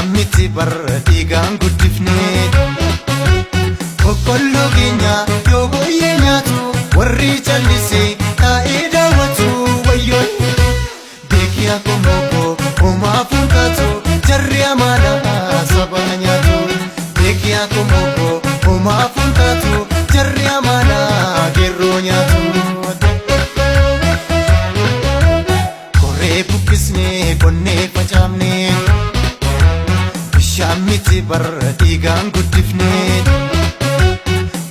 Bishaan miti barra dhiigaan guddifne. Boqqolloo keenya yoo booyyee nyaatu, warri callisee taa'ee daawwatu wayyoo. Beekii akkuma koo homaa fuunkaatu, jarri amaanaa saba nyaatu. Beekii akkuma koo homaa fuunkaatu, jarri amaanaa geerroo nyaatu. Koree buqqisnee qonnee facaafne, bishaan miti barra dhiigaan guddifne.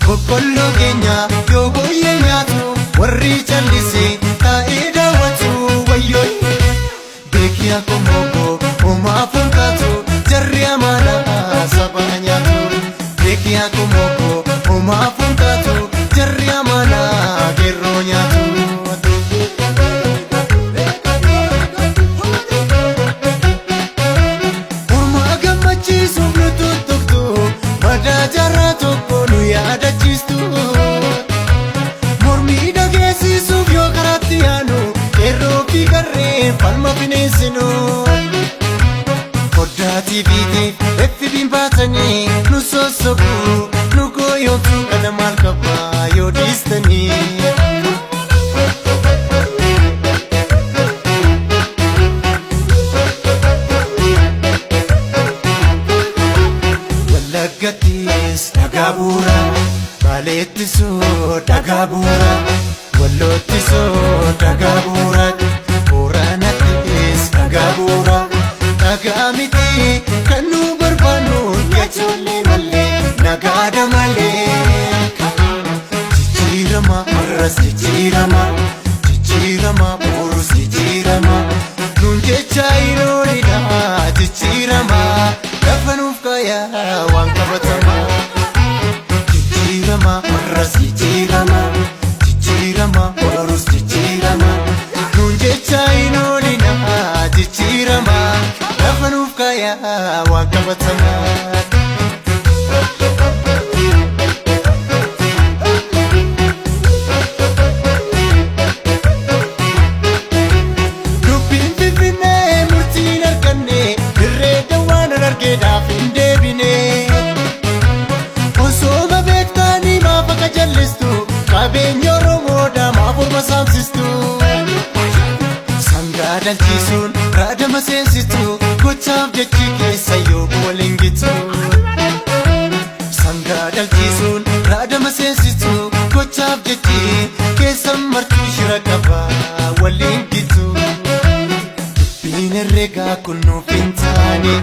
Boqqolloo keenya yoo booyyee nyaatu, warri callisee taa'ee daawwatu wayyoo. Beekii akkuma koo homaa fuunkaatu, jarri amaanaa saba nyaatu. Beekii akkuma koo homaa fuunkaatu, jarri amaanaa geerroo nyaatu. Ormaa gammachiisuuf nu tuttuqtu, madaa jaarraa tokko nu yaadachiistu. Mormii dhageessisuuf yoo karaatti yaanu, qeerroo fi qarreen falma bineensinu. Foddaa TVtiif FB'n baatanii nu sossobu, nu gooyyoomtu kana maal qabaa yoo dhiistanii. Wallaggattis dhagaa bu'uura, Baaleettisoo dhagaa bu'uura, Walloottisoo dhagaa bu'uura, Booranattis dhagaa bu'uura. Dhagaa miti kan nu barbaannu, ijoollee malee nagaadha malee. Jijjiirama har'as, jijjiirama, jijjiirama borus, jijjiirama nuun jecha iroonidha. Jijjiirama lafa nuuf kaayaa waan qabatama. Jijjiirama har'as, jijjiirama, jijjiirama borus, jijjiirama nuun jecha iroonidha. Jijjiirama lafa nuuf kaayaa waan qabatama. Dubbiin Finfinnee murtiin arganne, dirree dawaan argeedhaaf hin deebine. Osooma beektanii maaf akka jallistu, qabeenya Oromoodhaa maaf orma saamsistu? Sangaa dhalchisuun raadama seensitu, gochaaf jechi keessa yoo waliin gitu. Sangaa dhalchisuun raadama seensitu, gochaaf jechi keessa martuu shira qaba waliin gitu. Dubbiin herreegaa kun nuuf hin taane,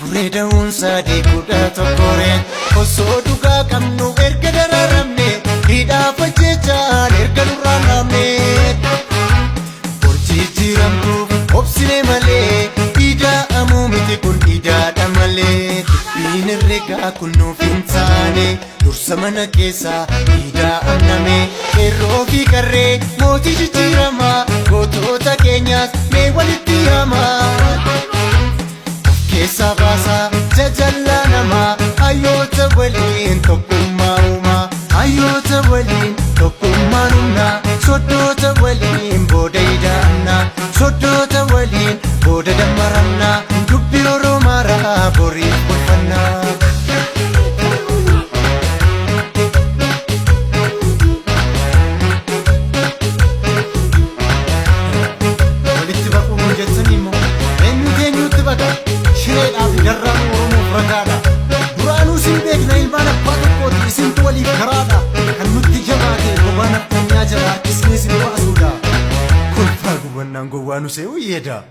furee da'uun sadii kudha tokkoree. Osoo dhugaa qabnu erga dararamne, hidhaaf ajjechaan erga nurraan dhaabne. Jijjiiramtuuf obsine malee, ida'amuu miti kun idaadha malee. Dubbiin herreegaa kun nuuf hin taane, dursa mana keessaa ida'amname. Qeerroo fi qarree mootii jijjiiramaa, gootota keenyaas mee walitti yaamaa. Of keessaa baasaa jajallaa namaa, hayyoota waliin tokkummaa uumaa. Hayyoota waliin tokkummaan humnaa, soddoota waliin booda ida'amnaa, soddoota waliin booda dammaramnaa, dubbii Oromaaraa boriif bulfannaa. Walitti baquu nuun jettanii immoo eenyutu eenyutti baqa? Shireedhaa fi darraan Oromoof ragaadha. Duraanuu isin beekna, ilmaan abbaa tokkooti, isintu waliif karaadha. Kan nutti jabaate gobaan naftanyaa jala harkisnee isin baasuudha. Kolfaa gubannaan gowwaa nu se'uu yeeda.